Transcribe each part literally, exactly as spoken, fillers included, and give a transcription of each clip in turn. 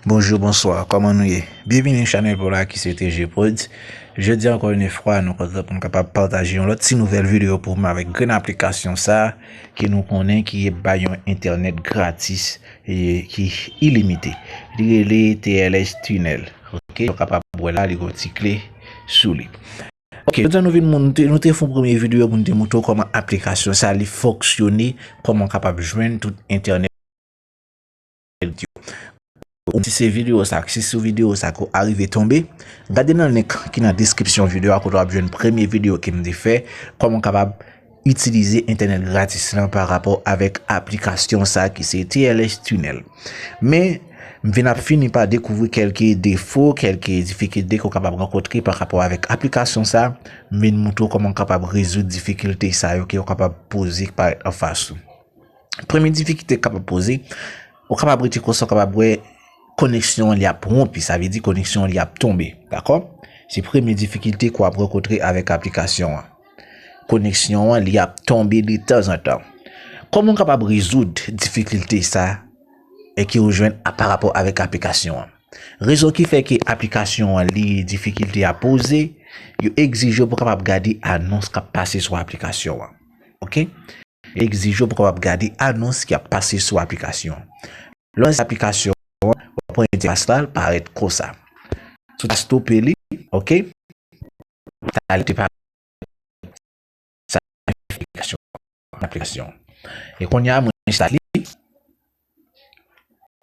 Bonjou, bonswa, kòman nou ye? Byenvini chanèl pa w la ki se T G Prodz. Jodi a, ankò yon fwa, nou kontan pou n kapab pataje yon lòt ti nouvèl videyo pou m avèk grenn aplikasyon sa a ke nou konnen ki bay yon entènèt gratis e ki ilimite. Li rele T L S Tunnel. Ok, nou kapab wè la, li gen yon ti kle sou li. Ok, jodi a nou vin moun, nou te, nou te fè yon premye videyo pou nou te montre w kòman aplikasyon sa a li fonksyone, kòman w kapab jwenn tout entènèt yo. Ou si se videyo sa, si sou videyo sa ke w arive tonbe, gade nan link ki nan deskripsyon videyo a kote w ap jwenn premye videyo ke m te fè, kòman w kapab itilize entènèt gratis lan pa rapò avèk aplikasyon sa ki se T L S Tunnel. Men, m vin ap fini pa dekouvri kèlke defo, kèlke difikilte ke w kapab rankontre pa rapò avèk aplikasyon sa, m vin montre w kòman w kapab rezoud difikilte sa yo ke yo kapab poze parèt anfas ou. Premye difikilte k kapab poze, ou kapab rete konsa, ou kapab wè koneksyon an li ap wonpi, sa vle di koneksyon an li ap tonbe, dakò? Se premye difikilte ke w ap rankontre avèk aplikasyon an. Koneksyon an li ap tonbe de tanzantan. Kòman w kapab rezoud difikilte sa e ke w jwenn a pa rapò avèk aplikasyon an? Rezon ki fè ke aplikasyon an li difikilte a poze, yo egzije w pou w kapab gade anons k ap pase sou aplikasyon an. Ok? Egzije w pou w kapab gade anons ki ap pase sou aplikasyon an. Lè w lanse aplikasyon an, w ap wè entèfas la, l parèt konsa. Si w ta stope li, ok? Sa li te parèt sa aplikasyon, aplikasyon. E kounye a, mwen enstale li.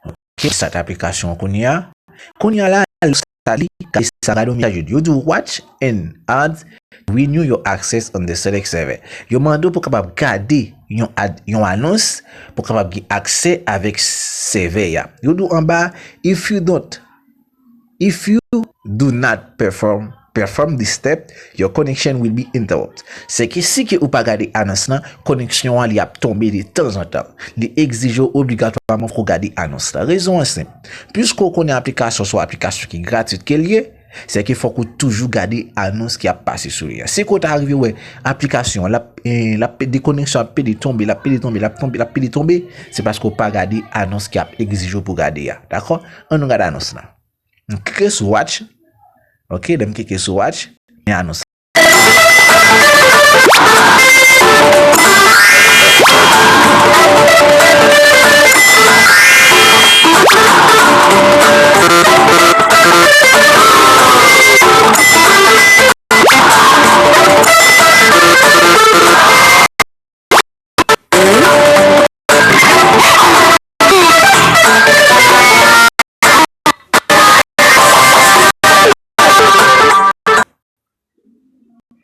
Ok, start aplikasyon kounye a. Kounye a la, lè w sa li, gade sa, gade yon mesaj yo di. Yo di w, "Watch an ad to renew your access on the select server." Yo mande w pou w kapab gade yon ad, yon anons, pou w kapab gen aksè avèk sèvè a. Yo di w anba, "If you don't, if you do not perform, perform this step, your connection will be interrupted." Se ke si ke ou pa gade anons lan, koneksyon an li ap tonbe de tanzantan. Li egzije w obligatwaman pou w gade anons lan. Rezon an senp. Piske w konnen aplikasyon se yon aplikasyon ki gratwit ke l ye, se ke fòk ou toujou gade anons ki ap pase sou li an. Si ke w ta rive wè aplikasyon an, l ap, eh, l ap pede koneksyon, ap pede tonbe, l ap pede tonbe, l ap tonbe, l ap pede tonbe, se paske w pa gade anons ki ap egzije w pou w gade a. Dakò? Ann nou gade anons lan. M klike sou watch. Ok, lè m klike sou watch, gen anons.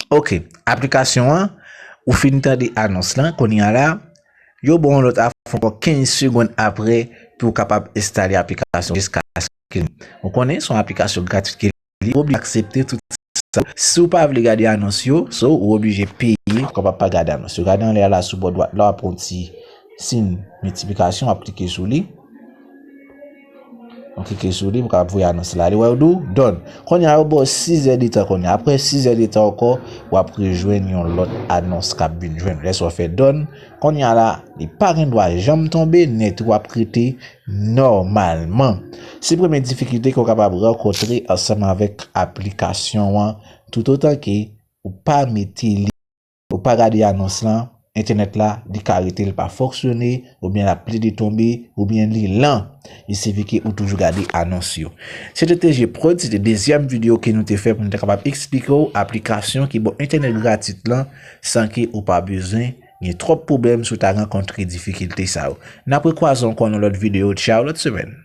Ok, aplikasyon an, ou fin tande anons lan, kounye a la, yo ba w yon lòt afè ankò kenz segonn apre pou w kapab enstale aplikasyon jiskaske ou konnen se yon aplikasyon gratwit ke li, ou oblije aksepte tout sa. Si w pa vle gade anons yo, so, ou oblije peye, ou kapab pa gade anons yo. Gade anlè a la sou bò dwat la, w ap wè yon ti siy miltiplikasyon, w ap klike sou li. Ou klike sou li, pou w kapab voye anons la. Li wè w di w done. Kounye a, yo ba w sis zè de tan kounye a. Apre sis zè de tan ankò, w ap rejwenn yon lòt anons k ap vin jwenn ou. Lè sa w fè done, kounye a la, li pa gen dwa janm tonbe, nèt ou ap rete nòmalman. Se premye difikilte ke w kapab rankontre ansanm avèk aplikasyon an, toutotan ke ou pa mete li, ou pa gade anons lan, entènèt la, li ka rete, li pa fonksyone, oubyen l ap plede tonbe, oubyen li lan. Li sifi ke ou toujou gade anons yo. Se te T G Prod, se te dezyèm videyo ke nou te fè pou nou te kapab eksplike w aplikasyon ki ba w entènèt gratwit lan, san ke ou pa bezwen gen twòp pwoblèm si w ta rankontre difikilte sa yo. N ap rekwaze ankò nan lòt videyo. Tchaw, lòt semèn.